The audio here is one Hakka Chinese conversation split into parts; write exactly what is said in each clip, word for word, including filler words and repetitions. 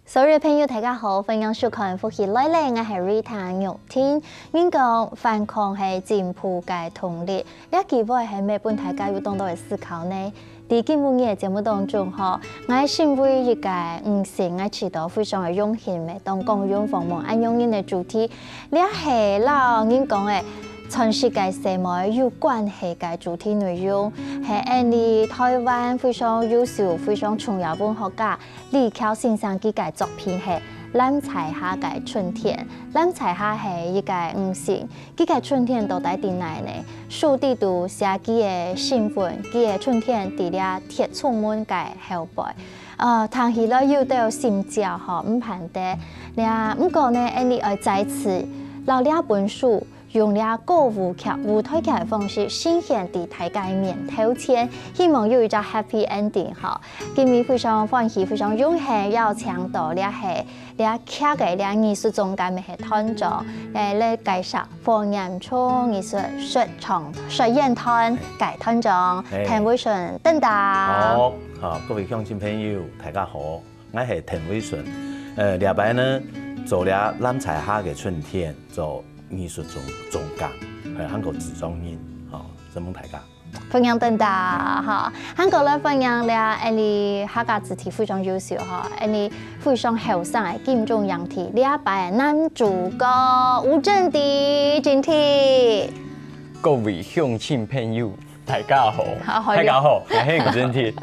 所有个朋友，大家好，歡迎收看《福氣來了》，𠊎係Rita玉婷。人講反抗係進步个動力，這句話係毋係分大家有當多个思考呢？在今晡日个節目當中吼，𠊎身為一个女性，𠊎試著非常个榮幸，會當講用訪問恁樣个主題，這係摎人講个全世界細妹有關係个主題內容，係𠊎俚台灣非常優秀、非常重要文學家 李喬先生佢个作品係《藍彩蝦个春天》。藍彩蝦係一个女性，佢个春天到底在哪呢？書裡肚寫佢个身份，佢个春天在這鐵窗門个後背。呃，聽起來有兜心焦吼，毋盼得。這，毋過呢，𠊎俚愛再次摎這本書 用這歌舞劇、舞台劇个方式呈現在大家个面頭前，希望有一隻happy ending吼。今日非常歡喜、非常榮幸邀請著這係這劇个這藝術總監个係團長，來，來介紹黃炎聰藝術說唱說演團个團長，嘿。鄧維順，鄧達。好，好，各位鄉親朋友，大家好。 𠊎係鄧維順。呃，這擺呢，做這藍彩蝦个春天，做藝術總，總監，還有製作人，吼，承蒙大家。歡迎鄧達，吼，還過來歡迎這𠊎俚客家子弟非常優秀，吼，𠊎俚非常後生个金鐘影帝，這擺个男主角吳鎮迪，鎮迪。各位鄉親朋友，大家好。好，好，大家好，𠊎係吳鎮迪。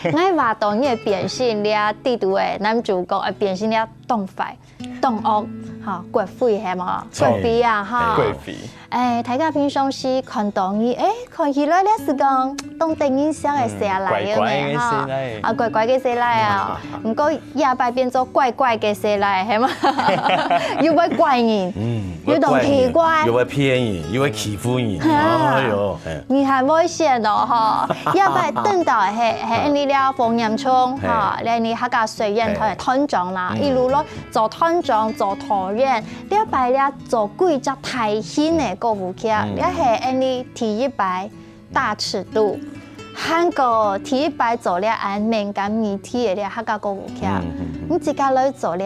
𠊎話到你个變身這裡肚个男主角，呃，變身這當壞、當惡，哈，國匪係無？著。國匪啊，哈。國匪。欸，大家平常時看到你，欸，看起來這係講當得人惜个細賴，嗯，乖乖个細賴。有無？哈，啊，乖乖个細賴啊。毋過這擺變做怪怪个細賴，係無？又會怪人，嗯，又當奇怪。又會騙人，又會欺負人。哈。哎喲，嘿。 你還會選哦，吼！這擺等到係，係，嗯。𠊎俚這黃炎聰，嘿。吼，𠊎俚客家說演團个團長啦，嘿。嗯。一路來做團長，做導演，這擺這做幾隻大型个歌舞劇，嗯。這係𠊎俚第一擺大尺度，還過第一擺做這恁敏感議題个這客家歌舞劇。嗯，嗯，嗯。你自家來做這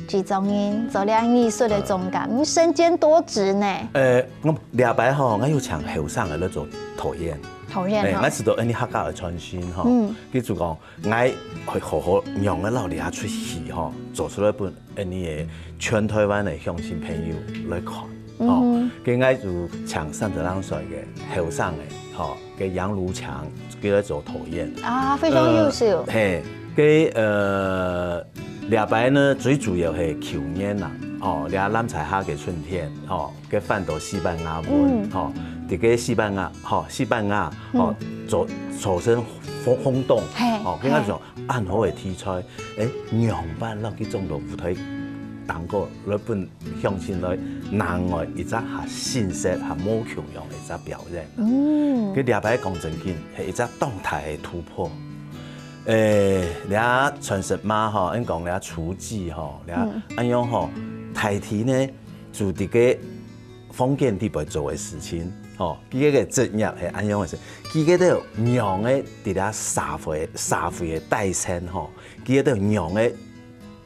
製作人，做這藝術个總監，你身兼多職呢。呃，𠊎這擺吼，𠊎有請後生个來做導演。導演吼。欸，𠊎知道𠊎俚客家个傳承吼，嗯。佢就講，𠊎會好好讓𠊎摎這齣戲吼，做出來分𠊎俚个全台灣个鄉親朋友來看。 哦，嗯哼。該𠊎就請三十零歲个後生个，吼，个楊如強，佢來做導演。啊，非常優秀。呃，嘿，該，呃，這擺呢，最主要係舊年啦，哦，這藍彩蝦个春天，吼，該翻到西班牙文，嗯。吼，在該西班牙，吼，西班牙，吼，嗯。造，造成轟，轟動，嘿，吼，跟佢講，嘿。恁好个題材，欸，仰般摎佢裝到舞台頂高來分 鄉親來另外一隻較新式、較無共樣个一隻表演。嗯。佢這擺講正經，係一隻當大个突破。欸，這傳說嘛吼，應講這廚子吼，這，嗯。恁樣吼，大體呢，就在該房間裡背做个事情，吼，佢个職業係恁樣个事，佢个兜仰个在這社會，社會个底層吼，佢个兜仰个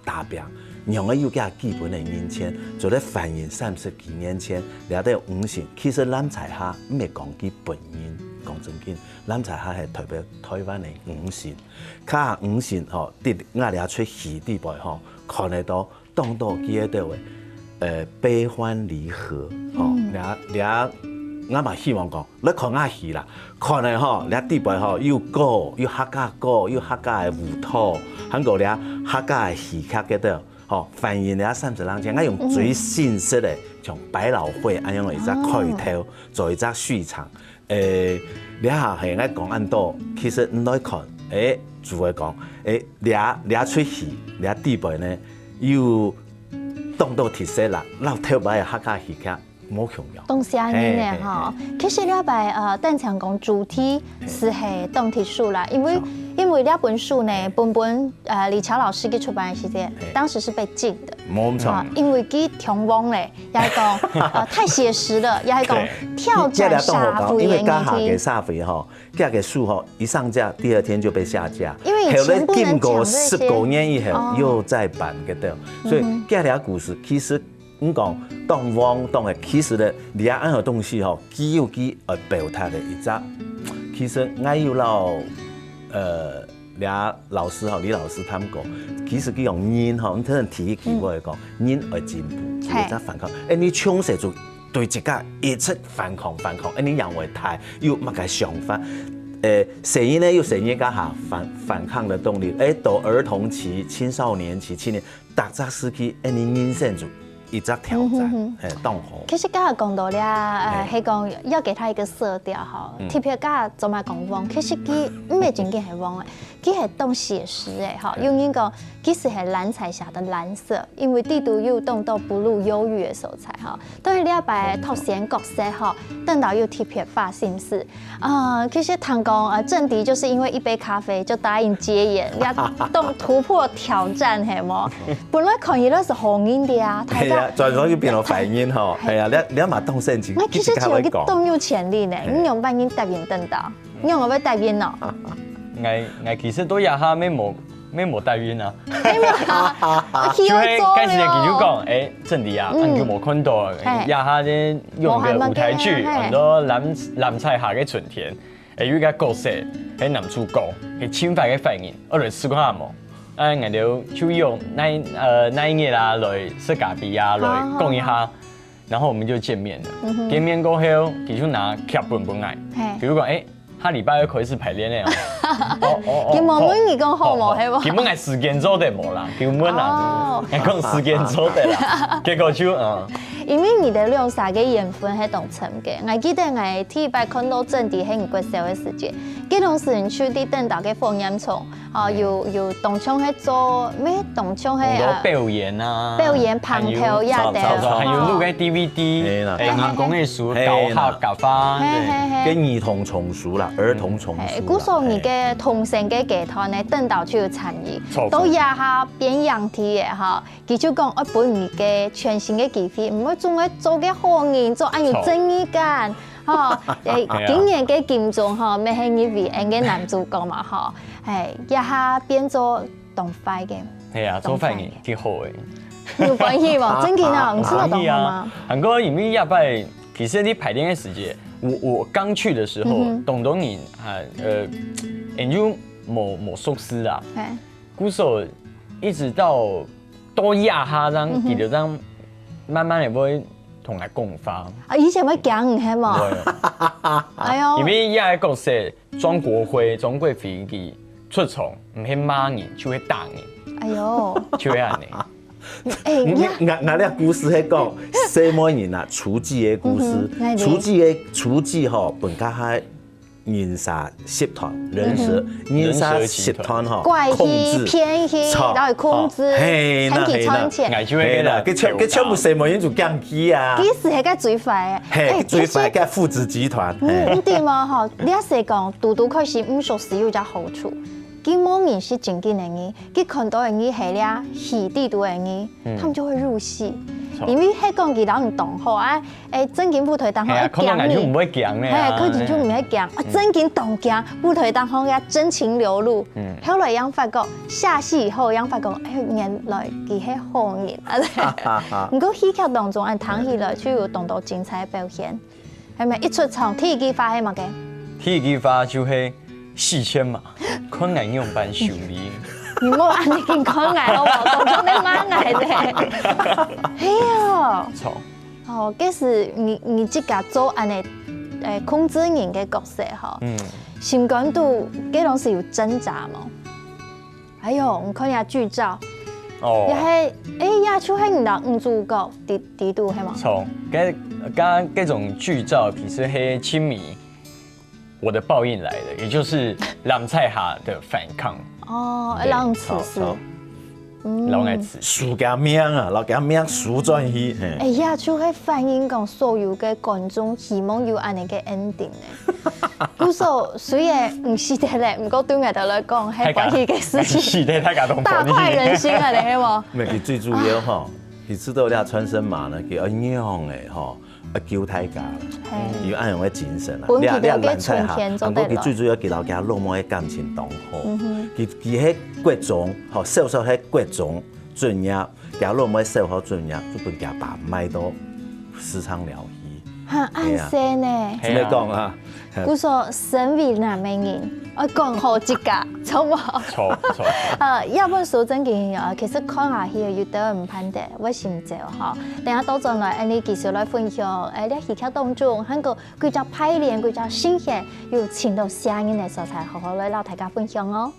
打拚，仰仔有厥基本个人權，做得反映三十幾年前，這兜女性，其實藍采和毋係講佢本人，講正經，藍采和係代表台灣个女性。較女性吼，在𠊎這齣戲裡背吼，看得到當多佢个兜个，呃，悲歡離合，吼，嗯。這，這，𠊎嘛希望講， 來看下去啦，看了吼，這底背吼，有歌，有客家歌，有客家个舞蹈，還過這客家个戲劇个兜，吼，反映這三十年前，𠊎用最真實个，像百老匯恁樣个一隻開頭，做一隻序場。欸，這下係𠊎講恁多，其實你來看，欸，就會講，欸，這，這齣戲，這底背呢，有當多特色啦，摎頭擺个客家戲劇 無共樣。當寫人个吼。嘿，嘿，嘿。其實這擺，呃，單淨講主題係，係當特殊啦，因為，著。因為這本書呢，本本呃李喬老師去出版的時間，當時是被禁的。無錯。啊，因為佢忒黃咧，也係講呃太寫實了，也係講挑戰社會个議題。因為該下个社會吼，這个書吼一上架，第二天就被下架，因為以前不能講這些。後來經過十多年以後，哦。又再版个，對。所以這條故事其實 你講當黃當个，其實呢，這恁樣東西吼，佢有佢愛表達个一隻。其實𠊎有摎呃，這老師吼，李老師談過，其實佢講人吼，你可能第一句話講，人愛進步，就係一隻反抗。哎，你從細就對自家一直反抗反抗，哎，你養會大，有麼个想法？呃，細人呢有細人該下反反抗的動力，哎，到兒童期、青少年期、青年，逐隻時期，哎，你人生就 一隻挑戰，嗯哼哼。嘿，當好。其實剛才講到了，呃，嘿。係講要給他一個色調哈，嗯。特別剛才做麼講黃，其實佢毋係真正係黃誒，佢係當寫實誒哈。嘿。有人講，其實係藍彩霞的藍色，因為裡肚有當多不露憂鬱的色彩哈。當然，這擺特選角色哈，等到又特別花心思， 啊，其實聽講，呃，鄭迪就是因為一杯咖啡就答應接演，也當突破挑戰，係無？本來看起來係好人的啊，大家。係啊，轉頭就變成壞人吼。係啊，你你嘛當聖經，那其實一直還會講。就當有潛力呢，係。你仰般人答應得到？你仰會答應哦？𠊎𠊎其實到這下乜無乜無答應啊。係嘛？啊，就係開始佢就講，哎，鄭迪啊，嗯。啊你就無看到，嘿。這下呢用个舞台劇，無閒个，嘿。很多藍藍彩霞个春天。 誒，有一個角色，係男主角，係盡壞个壞人，愛來試看下無？啊，𠊎兜就用那呃那一日啊，來食咖啡啊，來講一下，然後我們就見面了。見面過後，佢就拿劇本分𠊎，比如講，誒，下禮拜要開始排練了哦。哦哦哦，佢無問你講好無，好，係無？佢問𠊎時間做得無啦，佢問啊，哦。𠊎講時間做得啦，結果就嗯。因為你兜兩儕个緣分係當深个，𠊎記得𠊎第一擺看到鄭迪係你國小个時節， 該當時你就在等到个火焰囪，哦，有有當像係做，乜當像係啊，表演啊，表演旁頭也得，還有錄个DVD，係啦，誒，人工个書，搞下搞法，嘿嘿嘿，跟兒童叢書啦，兒童叢書啦，嘿，故所你个童聲个階段呢，等到就有參與，到這下變影帝个哈， 佢就講愛分你个全新个機會，毋好總愛做个好人，做恁有正義感，吼。誒，今年个金鐘吼，乜係你為恩个男主角嘛，吼。誒，這下變做當壞个。係啊，做壞人挺好个。有歡喜無？真个啊，毋係當好嗎？還過因為這擺，其實你排練个時節，我我剛去的時候，當多人還呃，研究無無熟識啊。 故所一直到到這下，正佢就正慢慢个會同𠊎講話。啊，以前會驚你係無？會。哎喲，因為這個角色莊國輝，莊國輝佢出場，毋係罵人，就會打人。哎喲，就會恁樣。哎，你看，𠊎𠊎這故事係講細妹人啊，雛妓个故事，雛妓个雛妓吼，本該還 人蛇集團，人蛇人蛇集團吼，拐去騙去，然後控制，係啦，係啦，趁佢賺錢。𠊎就會係啦，佢全佢全部細妹人就驚佢啊。其實係个最壞个，係最壞个父子集團。嗯，毋對嘛吼，你也係講，堵堵開始毋熟識有一隻好處，佢無認識真正个你，佢看到个你係這戲裡肚个你，他們就會入戲，因為係講佢摎你當好啊。 誒，正經舞台當中會驚你，係啊，看到𠊎就毋會驚咧啊。係，看到就毋會驚，啊，正經當驚，舞台當中个真情流露。後來正發覺，下戲以後正發覺，哎喲，原來佢係好人啊！毋過戲劇當中，恁聽起來就有當多精彩个表現，係無？一出場，第一句話係麼个？第一句話就係四千嘛。 看𠊎仰般修理。你莫恁樣緊看𠊎好無？當像在罵𠊎咧。係哦。著。哦，該時你你自家做恁樣，誒，控制人个角色吼，嗯，心肝肚該當時有掙扎無？哎喲，你看這劇照，哦，也係，誒，也就係你个女主角裡裡肚係無？著，該該該種劇照其實係親民 我的報應來了，也就是藍采霞的反抗。哦，對，藍采霞。摎𠊎試。輸厥命啊，摎厥命輸轉去，嘿。哎呀，就係反映講所有个觀眾希望有恁樣个 ending 呢。故所雖然毋死得咧，毋過對𠊎兜來講，係歡喜个事情。死得大家都歡喜。大快人心啊，你係無？毋係，佢最主要吼，佢知道這穿身麻呢，佢愛仰个吼，愛救大家。嘿。有恁樣个精神啊。本佢就个春天做得來。毋過佢最主要佢摎厥老妹个感情當好。嗯哼。佢，佢係國中，吼，小學係國中 畢業，厥老妹小學畢業，就分厥爸賣到市場了去。哈，恁細呢。係啊。做麼講啊？故所身為男个人，愛管好自家，著無？著，著。呃，這本書正經有，其實看下去有兜毋盼得，會心焦吼。等下倒轉來，恁樣繼續來分享，誒，這戲劇當中，還過幾隻排練，幾隻新鮮，有尋到聲音个素材，好好來摎大家分享哦。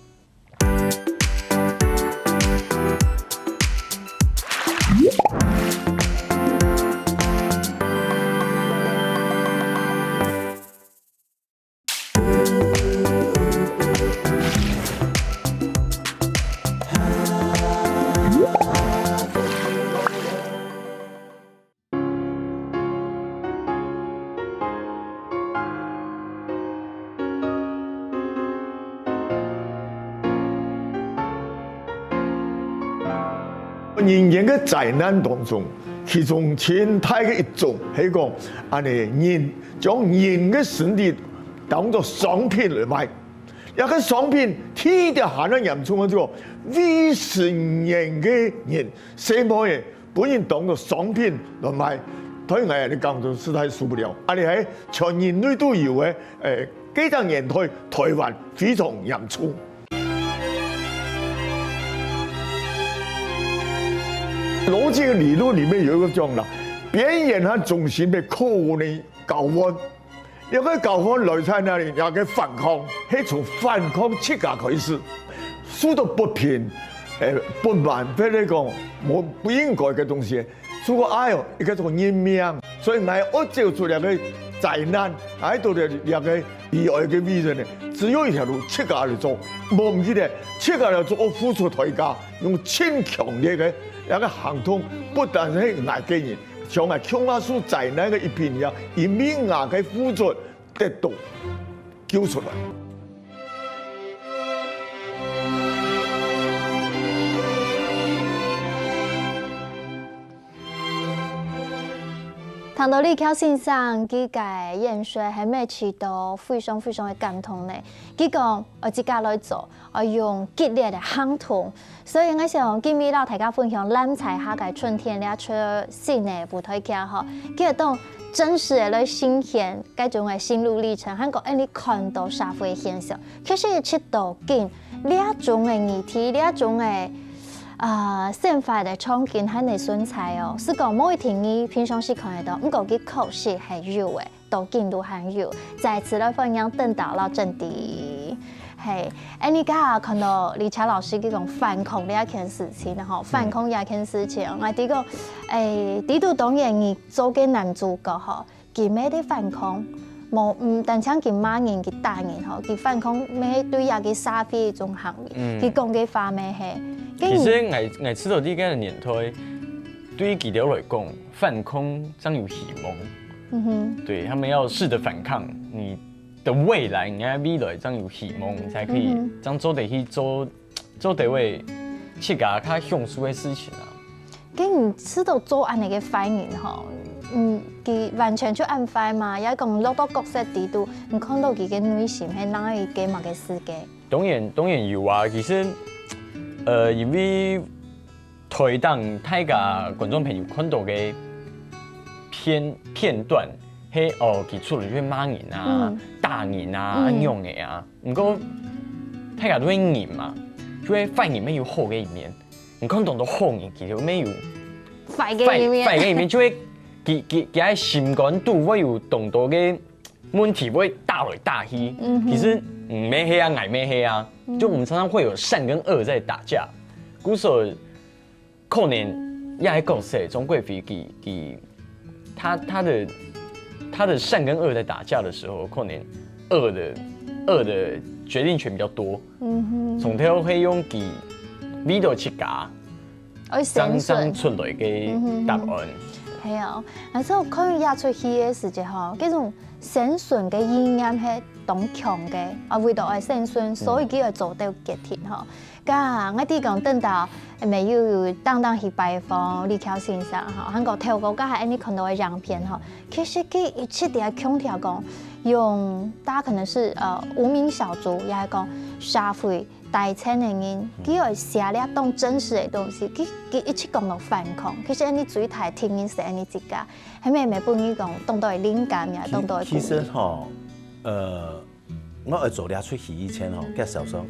人間个災難當中，其中盡大个一種係講，恁樣人將人个身體當作商品來賣。這个商品第一條還較嚴重个就係未成年个人，細妹仔 分人當作商品來賣。對𠊎來講，實在受不了。恁樣係全人類都有个，誒，該隻年代台灣非常嚴重。邏輯理論裡面有一個講啦，邊緣和中心个可能交換。 這個交換來自哪裡？這個反抗，係從反抗自家開始，受到不平、誒，不滿，或者講無，不應該个東西，就講，哎喲，一個做人命，所以𠊎愛走出這個災難，愛到這，這個悲哀个位置呢，只有一條路，自家來做，無毋記得，自家來做，愛付出代價，用盡強烈个這個行動，不單係𠊎個人， 像𠊎共下受災難个一片一樣，因為𠊎个付出得到救出來。聽到李喬先生佢个演說，還蠻值得非常非常个感動呢。佢講，呃，自家來做， 愛用激烈个行動。所以𠊎想今晡日摎大家分享《藍彩下个春天》這齣新个舞台劇吼，佢會當真實个來呈現該種个心路歷程，還過𠊎俚看到社會个現象，確實係到今這種个議題，這種个，呃，生活个場景還係存在哦。係講無一定你平常時看得到，毋過佢確實係有个。 到今都還有。再次來歡迎鄧導摎鄭迪。嘿，𠊎俚頭下看到李喬老師佢講反抗這件事情吼，反抗這件事情，𠊎知講，誒，裡肚當然你做个男主角吼，佢乜在反抗，無，毋單淨佢罵人、佢打人吼，佢反抗乜對這个社會一種行為，嗯。佢講个話乜係。其實𠊎，𠊎知道這个年代，對佢兜來講，反抗正有希望。 嗯哼。對，他們要試著反抗，你的未來，你的未來正有希望，你才可以，嗯哼。這樣做得去做，做得為自家較享受个事情啊。該你試著做恁樣个壞人吼，嗯，佢完全就恁壞嘛，也講落到角色裡肚，你看到佢个內心係哪一个麼个世界？當然，當然有啊。其實，呃，因為 台頂大家觀眾朋友看到个片，片段，係，哦，佢出來就會罵人啊，嗯。打人啊，嗯。恁樣个啊。毋過，大家都係人嘛，就係壞人乜有好个一面。你看當多好人，其實乜有壞个一面。壞，壞个一面，就係佢，佢，佢个心肝肚會有當多个 問題會打來打去。嗯哼。其實，嗯，你乜係啊，𠊎乜係啊，嗯。就我們常常會有善跟惡在打架。故所可能這个角色鍾貴妃佢，佢，他，他的，他的善跟惡在打架的時候，可能惡的，惡的決定權比較多。嗯哼。從頭會用佢為著自家，愛生存。正正出來个答案。係啊，而且看這齣戲个時節吼，這種生存个意念係當強个，啊，為著愛生存，所以佢愛做到決定吼。該𠊎知講，等到，誒，有有當當去拜訪李喬先生吼，還過透過該下恁呢看到个影片吼，其實佢一直在強調講，用大家可能是，呃，無名小卒，也係講社會底層个人，佢愛寫這當真實个東西，佢，佢一直講到反抗，其實恁呢最大个敵人係恁呢自家，係毋係分你講當多个靈感呀，當多个鼓勵？其實吼，呃， 我愛做這齣戲以前吼，該小說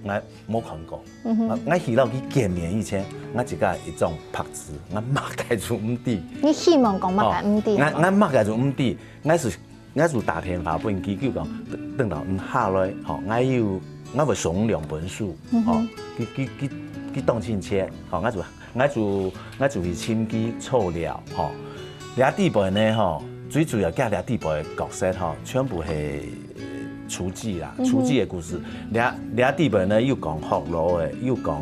𠊎無看過。𠊎，𠊎去摎佢見面以前，𠊎自家一張白紙，𠊎麼个都毋知。你希望講麼个毋知？𠊎，𠊎麼个都毋知，𠊎係，𠊎係打電話分佢，佢講，等，等到你下來，吼，𠊎有，𠊎會送兩本書，吼，佢，佢，佢，佢當親切，吼，𠊎就 𠊎就，𠊎就去尋佢坐尞，吼。這底背呢，吼，最主要佢這底背个角色，吼，全部係，呃，雛妓啦，嗯哼。雛妓个故事。這，這底背呢，有講學老个，有講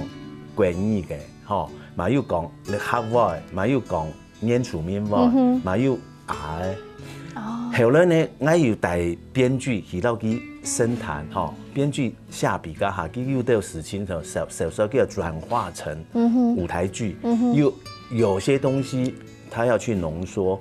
國語个，吼，嘛有講客話个，嘛有講原住民話，嗯哼。嘛有 啊个。哦。後來呢，𠊎有帶編劇去摎佢深談，吼，編劇下筆該下，佢有兜事情就小，小說叫轉化成，嗯哼。舞台劇，嗯哼。有，有些東西他要去濃縮，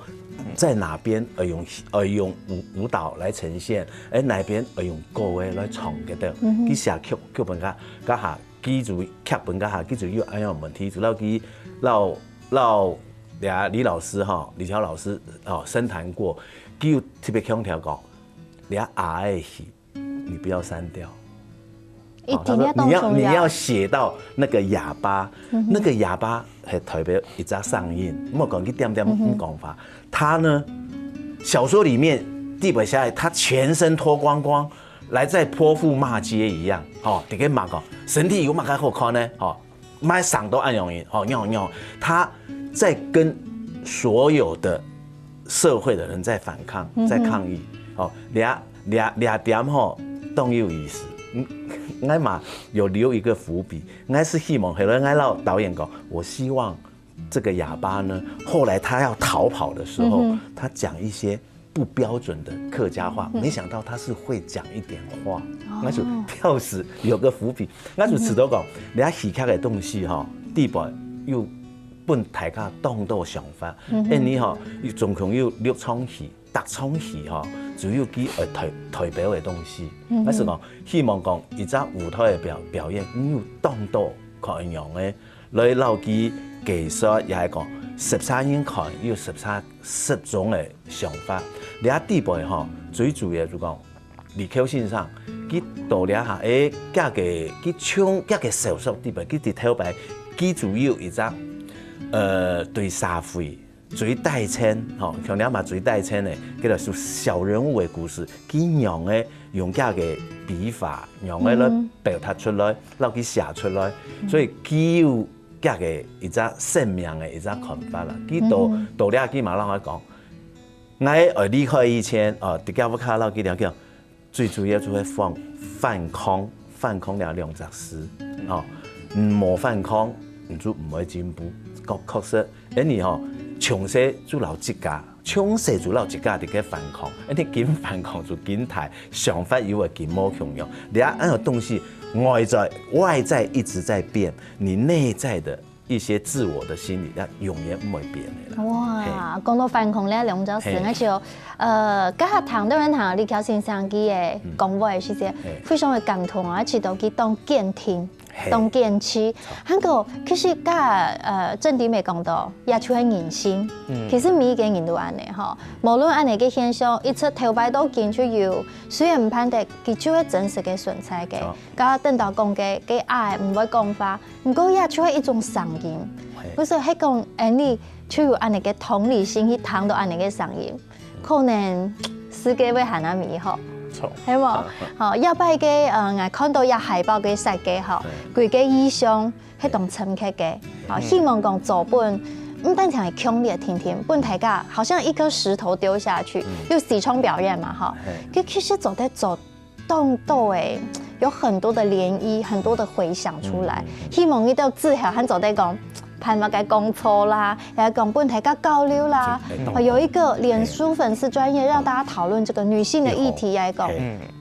在哪邊，呃，用，呃，用舞，舞蹈來呈現，誒，哪邊，呃，用歌仔來唱个兜，嗯哼。佢寫劇，劇本該，該下，佢就劇本該下，佢就有恁樣問題，就摎佢，摎，摎 這李老師吼，李喬老師吼，深談過，佢有特別強調講，這啊个戲，你不要刪掉。一定要當重要。哦，他說你要，你要寫到那個啞巴，嗯哼。那個啞巴係代表一隻聲音，莫講佢恬恬毋講話。嗯哼。他呢，小說裡面地北下來，他全身脫光光，來在潑婦罵街一樣，吼，直接罵講，身體有麼个好看呢？吼， 莫生到恁樣个，吼，仰仰，他在跟所有的社會的人在反抗，嗯哼。在抗議，吼，這，這，這點吼，當有意思。嗯，𠊎嘛有留一個伏筆，𠊎係希望，後來𠊎摎導演講，我希望這個啞巴呢，後來他要逃跑的時候，嗯哼。他講一些 不標準的客家話，嗯。沒想到他是會講一點話，哦。那就挑死有個伏筆，那就知道講，嗯哼。你看戲劇个東西吼，底背有分大家當多想法，嗯哼。因為吼，總共有六場戲，逐場戲吼，就有佢，呃，代，代表个東西。嗯哼。但是講，希望講一隻舞台个表，表演，你有當多可能用个 來摎佢解說，也係講，十儕人看有十儕，十種个想法。這底背吼，最主要就講，李喬先生，佢到這下，誒，佢个，佢像，佢个小說底背，佢在頭擺，佢就有一隻，呃，對社會 最底層，吼，像這嘛最底層个，叫做小人物个故事，佢仰仔用佢个筆法，仰仔來表達出來，嗯。摎佢寫出來，嗯。所以佢有佢个一隻生命个一隻看法啦。佢到，嗯。到這佢嘛摎𠊎講，𠊎愛離開以前，哦，在該屋下摎佢聊天， 最主要就係反，反抗，反抗這兩隻字，吼。嗯，無反抗，你就毋會進步。確，確實，恁呢吼，從細就摎自家，從細就摎自家在該反抗，恁呢緊反抗就緊大，想法又會緊無共樣。你啊，恁樣東西，外在，外在一直在變，你內在的 一些自我的心理，那永遠毋會變个啦。哇，嘿。講到反抗這兩隻字，嘿。𠊎就，呃，這下聽到人聽李喬先生佢个講話个時節，嗯。嘿。非常个感動啊，而且都佢當堅定，嘿。當堅持。著。還過，其實這，呃，正題也講到，也就係人性。嗯。其實每一個人都恁呢吼，無論恁呢个現象，一直頭擺到今就有，雖然毋盼得，佢就係真實个存在个。著。 該等到講个，个愛毋會講話，毋過也就係一種聲音。嘿。毋係，係講，哎，你就有恁呢个同理心去聽到恁呢个聲音，可能世界會還較美好，著。係無？著。吼，這擺个，呃，𠊎看到這海報个設計吼，對。規个意象，係當深刻个。吼，嗯。希望講做分，毋單淨係強烈定定，分大家好像一顆石頭丟下去，嗯。有四場表演嘛，吼。嘿。佢其實做得做 當多欸，有很多的漣漪，很多的迴響出來。嗯，嗯，嗯。希望你兜之後還做得講，辦麼个講座啦，也講分大家交流啦。哦，有一個臉書粉絲專頁讓大家討論這個女性的議題，也講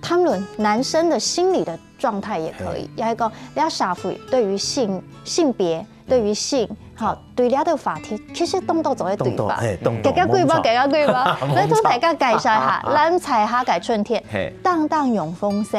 談論男生的心理的狀態也可以，也講這社會對於性性別、對於性，哈，對這個話題其實當多做得對話。大家貴吧，大家貴吧，來同大家介紹一下，藍采客个春天，當當用紅色，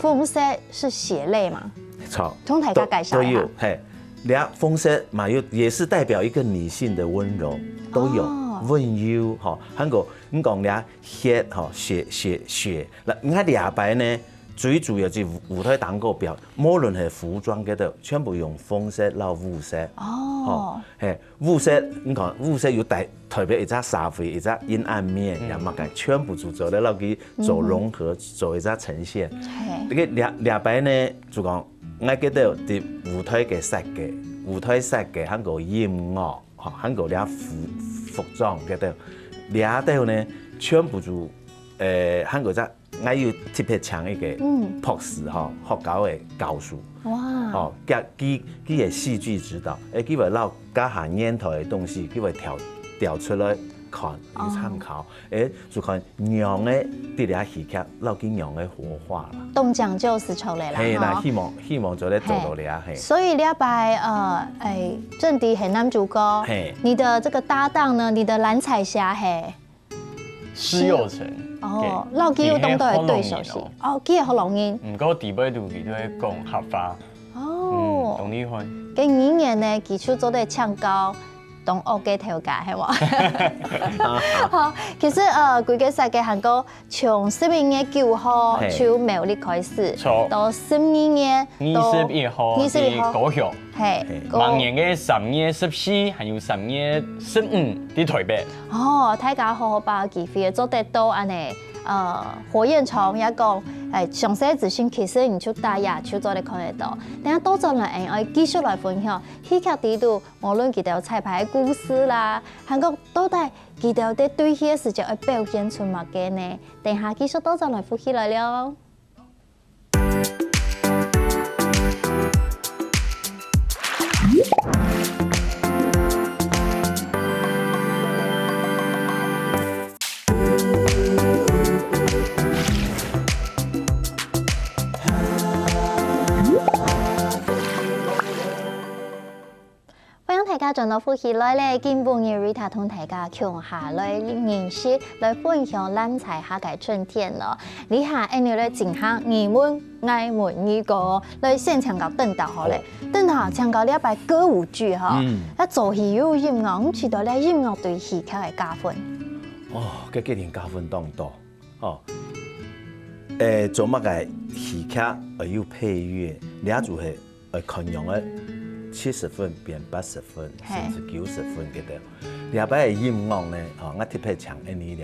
紅色是血淚嘛？ 著，同大家介紹一下。都有，嘿，這紅色嘛有，也是代表一個女性的溫柔，都有，溫柔，吼，還有你講這血，吼，血，血，血，那你看這擺呢，最主要就舞台當中表，無論係服裝个都，全部用紅色摎烏色，哦，嘿，烏色，你看烏色有代代表一隻社會，一隻陰暗面，也麼个，全部就做得落去做融合，做一隻呈現。這個這這擺呢， 就講，𠊎記得在舞台个設計，舞台設計，還有音樂，吼，還有這服服裝，記得，這兜呢，全部就，呃，還有隻，𠊎有特別請一個博士，吼，學校个教授，哇，吼，佢佢佢个戲劇指導，誒，佢會摎該下年代个東西，佢會調調出來看，有參考。 誒，就看仰仔在這戲劇落去仰仔活化啦。當講究係出來啦，嘿，那希望希望做得做到這，嘿。所以這擺，呃，誒，正迪係男主角，嘿，你的這個搭檔呢，你的藍采霞係施佑成，哦，落去又當多个對手戲，哦，佢係學老人，毋過底背肚佢都會講客話，哦，當厲害。該語言呢，佢就做得請教 當惡个頭家，係無？好，其實，呃，規個設計還過從十一月九號就苗栗開始，著，到十二月二十一號，二十一號，高雄，嘿，明年个三月十四還有三月十五在台北。哦，大家好好把握機會，做得到恁呢，呃，火焰蟲也講，誒，詳細資訊其實你就打這就做得看得到。等下倒轉來，𠊎愛繼續來分享戲劇裡肚 無論佢兜彩排个故事啦，還過到底佢兜在對戲个時節愛表現出麼个呢？等下繼續倒轉來復起來了。 歡迎大家轉到復起來咧，今晡日Rita同大家共下來認識，來分享藍采客个春天咯。這下，𠊎兜來進行你問𠊎問你个，來先請教鄧導好咧。好。鄧導，請教這擺歌舞劇吼，嗯。啊做戲又有音樂，你覺得這音樂對戲劇个加分？哦，這个一定加分當多，吼。誒，做麼个戲劇愛有配樂，這就係 呃，看樣个七十分變八十分，嘿。甚至九十分个兜。這擺个音樂呢，吼，𠊎特別請𠊎俚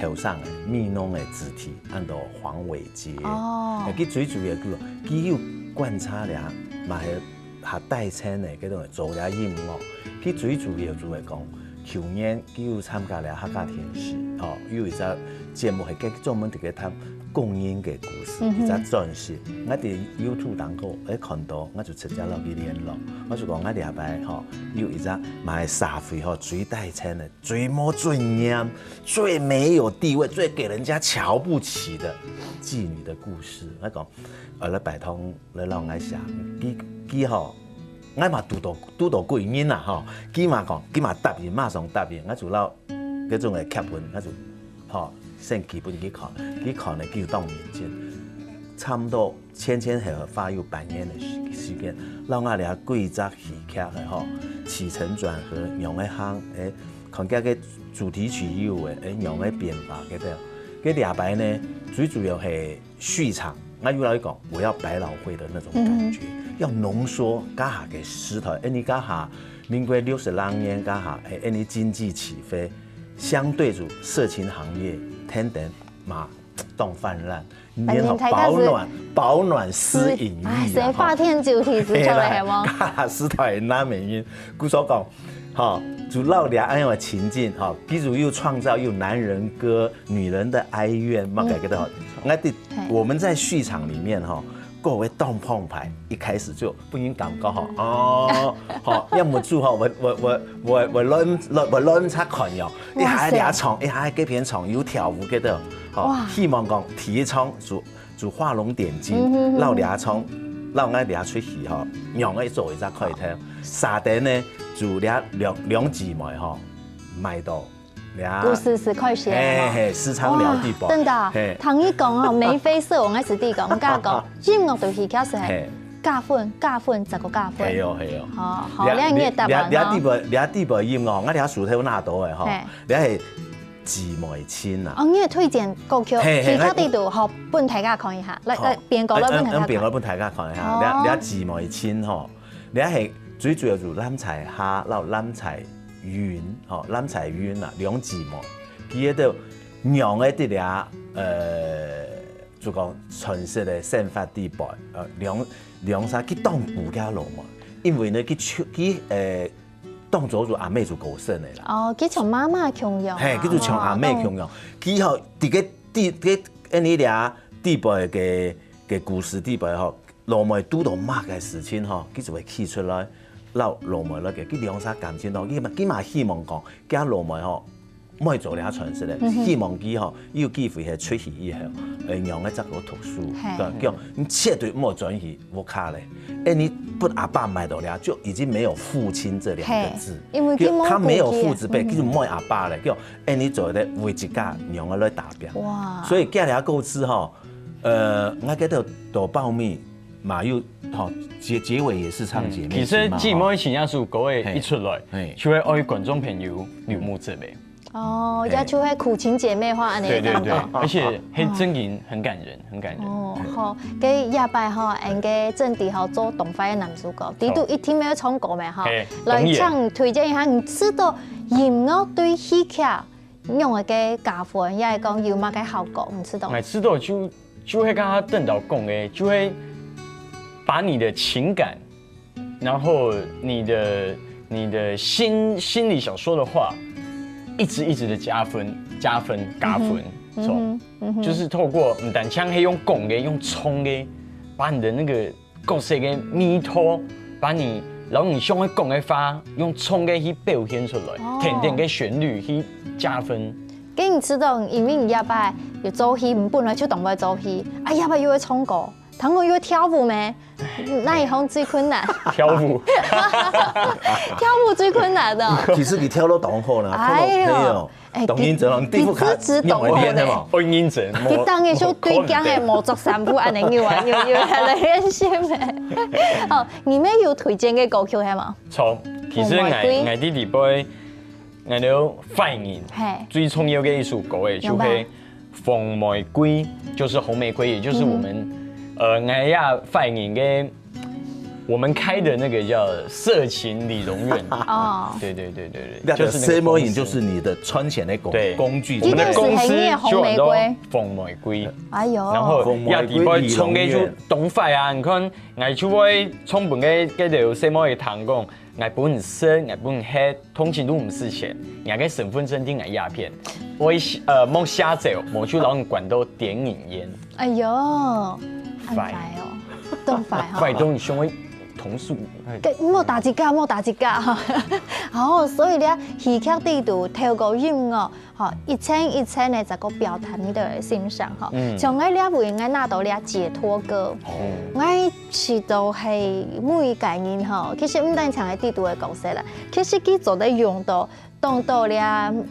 這後生个美濃个子弟，安到黃偉傑。哦。呃，佢最主要个，佢有觀察這，嘛係較大聲个，該種做這音樂。佢最主要就係講，舊年 佢有參加了客家電視，吼，有一隻節目係專門在該談工人个故事，嗯哼。一隻專題。𠊎在YouTube當中，誒，看到，𠊎就直接落去聯絡。𠊎就講，𠊎這擺，吼，有一隻嘛係社會，吼，最底層个、最無尊嚴、最沒有地位、最給人家瞧不起的妓女的故事。𠊎講，呃，來拜託，來讓𠊎寫。佢，佢吼， 𠊎嘛堵到，堵到貴人啦，吼，佢嘛講，佢嘛答應，馬上答應，𠊎就摎該種个劇本，𠊎就，吼，先寄分佢看，佢看了，佢就當認真。差毋多前前後後花有半年个時，時間，摎𠊎這幾隻戲劇个，吼，起承轉合，仰仔行，誒，看佢个主題曲有誒，誒，仰仔變化，對不對？該這擺呢，最主要係 續場，𠊎又來講，我要百老匯的那種感覺，嗯。要濃縮，該下个時代，誒，你該下民國六十零年該下，誒，誒，你經濟起飛，相對就色情行業天天嘛當氾濫，你連保暖，保暖私隱欲啊，哎，誰發電就提出來，嘿啦，係無？該下時代難免因，故所講，吼，就落了恁樣的情境，吼，佢就又創造又男人歌、女人的哀怨，嘛，嗯。改革的好。嗯。那第 嘿。我們在續場裡面哈，歌會當澎湃，一開始就分人感覺吼，哦，吼，要麼就吼，會會會會會亂亂會亂插款哦，一下這唱，一下該片唱，有跳舞个的，吼，希望講第一場就就畫龍點睛，嗯哼哼，摎這唱，摎𠊎這齣戲吼，讓𠊎做一隻開頭，三等呢就這兩兩姊妹吼，賣到。 故事係開始了嘛。嘿嘿，時常聊地寶。哇，真的啊，嘿。聽你講哦，眉飛色舞，𠊎係知講，𠊎講，音樂對戲劇係嘿。加分，加分，再過加分。係喲，係喲。好，好，這這這地寶，這地寶音樂，𠊎這手頭拿到个吼，嘿。這係姊妹情啊。哦，你也推薦歌曲，嘿嘿，戲劇裡肚，好，分大家看一下，來來，變歌來分大家看。變歌分大家看一下，哦。這這姊妹情吼，這係最主要就藍采霞，摎藍采 雲，吼，藍采雲啊，兩姊妹，佢兜兩个在這，呃，就講傳說个生活裡背，呃，兩兩儕佢當顧厥老妹，因為呢，佢就佢呃，當早就阿姆就過身个啦。哦，佢像媽媽共樣啊。嘿，佢就像阿姆共樣，佢吼，在該在該恁呢這裡背个个故事裡背吼， 老妹堵到麼个事情吼，佢就會企出來，摎老妹來个，佢兩儕感情咯，佢嘛佢嘛希望講，厥老妹吼，毋會做這傳說个，希望佢吼有機會係出去以後，會讓佢再過讀書，嘿。對，講你絕對毋好轉去屋下咧，哎，你分阿爸賣到這，就已經沒有父親這兩個字，嘿，因為佢無，就他沒有父子輩，嗯，佢就無阿爸咧，叫哎，你做得為自家讓佢來打拼。哇。所以厥這故事吼，呃，𠊎記得到包尾 嘛有，吼，結結尾也是唱姐妹情嘛，嗯，其實姊妹情這首歌仔一出來，嘿。就會愛觀眾朋友流目汁个。哦，嘿。這就會苦情姐妹花恁呢个感覺。對對對，而且還真的很感人，很感人。哦，好，該這擺吼，𠊎个正題吼做東輝个男主角，裡肚一定愛唱歌个吼，嘿，來，當然。請推薦一下，你知道音樂對戲劇 仰仔个加分，也係講有麼个效果，毋知道。哎，知道就就會跟他鄧導講个，就會把你的情感，然後你的你的心心裡想說的話，一直一直的加分加分加分，嗯哼，是吧？嗯哼，嗯哼。就是透過毋單淨係用講个，用唱个，把你的那個 角色个味道，把你摎你想愛講个話，用唱个去表現出來，哦。甜甜个旋律去加分。該你知道，因為你這擺有做戲，你本來就當會做戲，啊，這擺又愛唱歌，聽講又愛跳舞咩？哪一項最困難？跳舞。跳舞最困難的。其實你跳到當好啦，哎喲。跳到，哎喲。 哎，當認真哦，你對付卡，佢，佢資質當好呢。你有練的嘛？哦，認真，佢當然就對鏡仔無著衫褲，恁呢扭啊扭，扭，恁呢練習咩？哦，你乜有推薦个歌曲係無？著，其實𠊎，紅玫瑰。𠊎在裡背，𠊎兜壞人，嘿。最重要个一首歌仔，就係明白。紅玫瑰，就是紅玫瑰，也就是我們，嗯哼。呃，𠊎也壞人个 我們開的那個叫色情理容院。哦。對對對對對，那個就是那個公司。色魔影就是你的賺錢的工，對。工具。我們的公司就安到紅玫瑰。哎喲。然後亞迪波衝過去當壞啊！你看，𠊎就會衝分該該條色魔影聽講，𠊎分你食，𠊎分你喝， 通勤都毋使錢，人家个身份證定个鴉片，我呃莫下走，莫就讓你關到電影院。哎喲，恁壞哦，當壞哈。壞到你想要同事。該莫打自家，莫打自家哈。好，所以咧，戲劇裡肚透過音樂，吼，一層一層个再過表達你个心聲吼。嗯。像𠊎這位，𠊎拿到這解脫歌，哦。𠊎試著係每一個人吼，其實毋單淨係裡肚个角色啦， 其實佢做得用到，當多這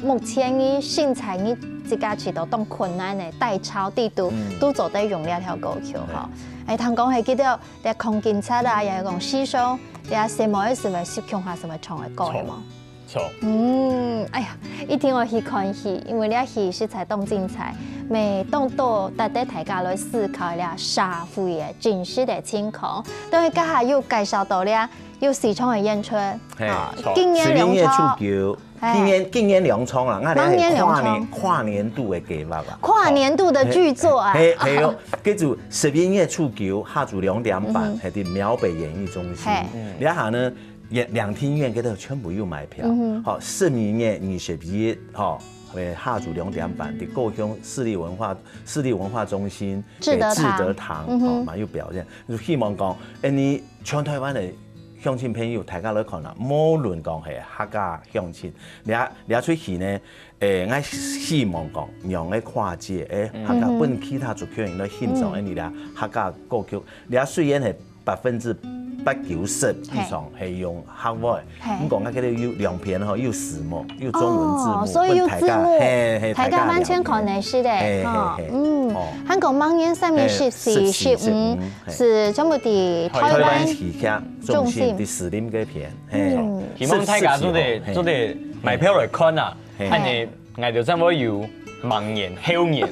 目前你身在你自家試著當困難个低潮裡肚，嗯。都做得用這條歌曲吼。哎，聽講係記得這空警察啊，也有講犧牲，這什麼什麼是共下什麼唱个歌个嘛。著。嗯，哎呀，一定愛去看戲，因為這戲實在當精彩，乜當多值得大家來思考這社會个真實个情況。等於這下又介紹到這 有四場个演出，嘿，啊，著。今年兩場。十一月初九，嘿。今年今年兩場啦，𠊎等係跨年，明年兩場。跨年度个計劃啦。跨年度的劇作啊。嘿，嘿喲，叫做十一月初九下晝兩點半，嗯哼。係在苗北演藝中心。嘿。這下呢，演兩廳院該兜全部有賣票。嗯哼。好，十二月二十一，好，誒，下晝兩點半，在高雄市立文化，市立文化中心，志德堂。誒，志德堂，嗯哼。哦，嘛有表演。就希望講，誒，你全台灣的鄉親朋友，大家來看啊，無論講係客家鄉親，這，這齣戲呢，誒，𠊎希望講，讓个跨界，誒，嗯。客家分其他族群來欣賞，嗯。誒，你這客家歌曲，這雖然係 百分之八九十以上係用客話。嘿。毋過𠊎這裡有兩片吼，有字幕，有中文字幕，哦，所以有字幕，分大家，嘿，嘿，大家完全可能係的，大家了解。嘿，吼，嘿，嘿。嗯，哦。還講明年三月十四、嘿，十四、十五，十五，嘿。係全部在台灣台灣戲劇中心，中心。在士林該片，嘿。嗯。希望大家做得，十四、十五，嘿。做得買票來看啊。 嘿。恁呢，𠊎兜正會有明年、後年。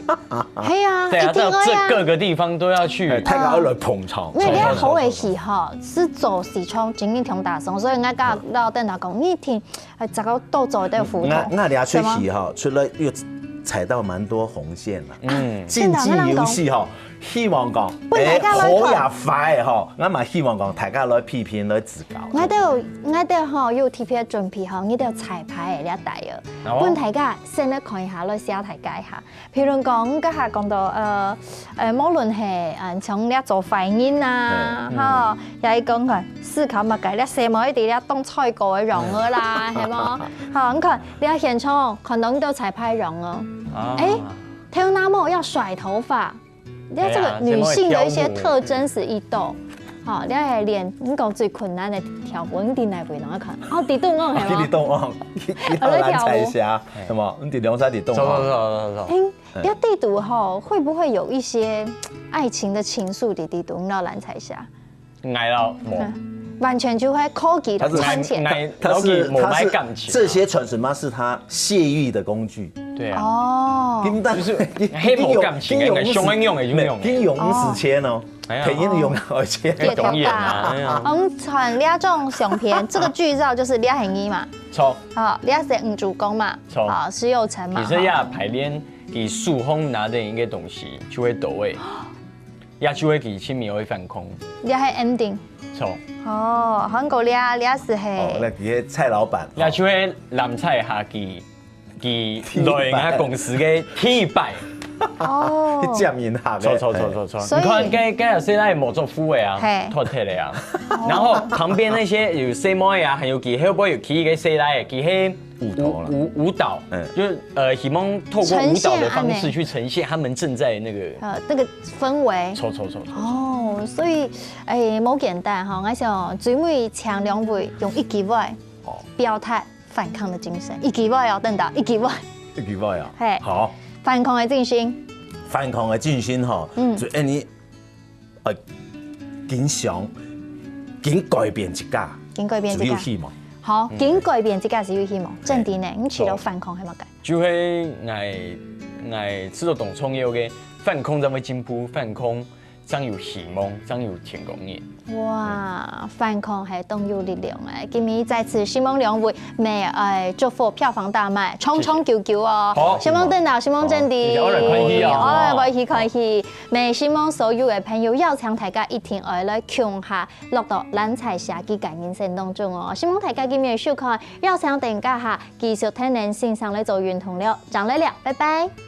係啊，對啊，一定愛啊。到這各個地方都要去。哎，大家愛來捧場。因為這好个戲吼，係做時常真正聽大眾，所以𠊎佮老鄧達講，你一定愛找到多做一點互動。𠊎，𠊎這齣戲吼，除了有踩到蠻多紅線啦，嗯。競技遊戲吼， 希望講，分大家來看。哎，好也壞吼，𠊎嘛希望講大家來批評、來指教。𠊎兜，𠊎兜吼有特別準備吼，𠊎兜彩排个這帶哦，哦。分大家先來看一下，來寫大家一下。譬如講，𠊎這下講到，呃，呃，無論係，嗯，像這做壞人啊，嗯，嗯。吼，也係講看思考麼个，這細妹一直這當菜哥个樣仔啦，係無？吼，你看，這現場看到你兜彩排樣仔，啊。哎，頭那毛要甩頭髮， 那這個女性的一些特徵是一道。對啊，這个臉，你講最困難的條，我一定來為人看。哦，底肚哦，係嗎？你懂哦，你好難猜一下，什麼？你底兩儕底懂哦。走，走，走，走，走。聽，嗯。這底肚吼，會不會有一些愛情的情愫在底肚？你要難猜一下。 𠊎咯，無。嗯，完全就會靠佢賺錢。他是，他是，他是，這些全是嘛是他泄慾的工具。對啊。哦。根本就是，黑無感情的，金融，金融，想要用的就用的。金融時間哦，哎呀。便宜的用而且。這當然啊，哎呀。我們傳這種相片，這個劇照就是這係你嘛。錯。好，這係女主角嘛。錯。好，施佑誠嘛。其實呀，哈。排練佢手上拿的一個東西就會到位。 也就係佢盡尾个反抗。這係ending。錯。哦，韓國這，這係，哦，該佢个蔡老闆，這就係藍采下佢，佢來𠊎公司个第一擺。哦。去佔人客个。錯，錯，錯，錯，錯。所以你看，該，該細倈無做副个啊，嘿。脫忒个啊。哦。然後旁邊那些有細妹啊，還有佢後背有企个細倈，佢係 舞頭啦。舞，舞，舞蹈，嗯。就是，呃，希望透過舞蹈的方式去呈現他們正在那個，呈現恁呢。呃，那個氛圍。錯，錯，錯，錯。哦，所以，哎，無簡單哈，𠊎想最尾請兩位用一句話，哦。表達反抗的精神。一句話哦，等等，一句話。一句話啊？嘿。好。反抗的精神。反抗的精神吼，嗯。就恁呢 呃，緊想，緊改變自家，緊改變自家。就有希望。好，嗯。緊改變自家就有希望。正經呢，你除了反抗還有麼个？就係𠊎，𠊎試著當重要个，反抗正會進步，反抗正有希望，正有天光日。哇，反抗還當有力量欸！今日再次希望兩位乜愛，呃，祝福票房大賣，長長久久哦。好。希望等到，希望正經。好，你愛來看戲哦。愛來去看戲。 乜希望所有个朋友邀請大家一定愛來共下落到藍采下佢个人生當中哦。希望大家今日收看，邀請等一下繼續聽𠊎先生來做運動了，正來尞，拜拜。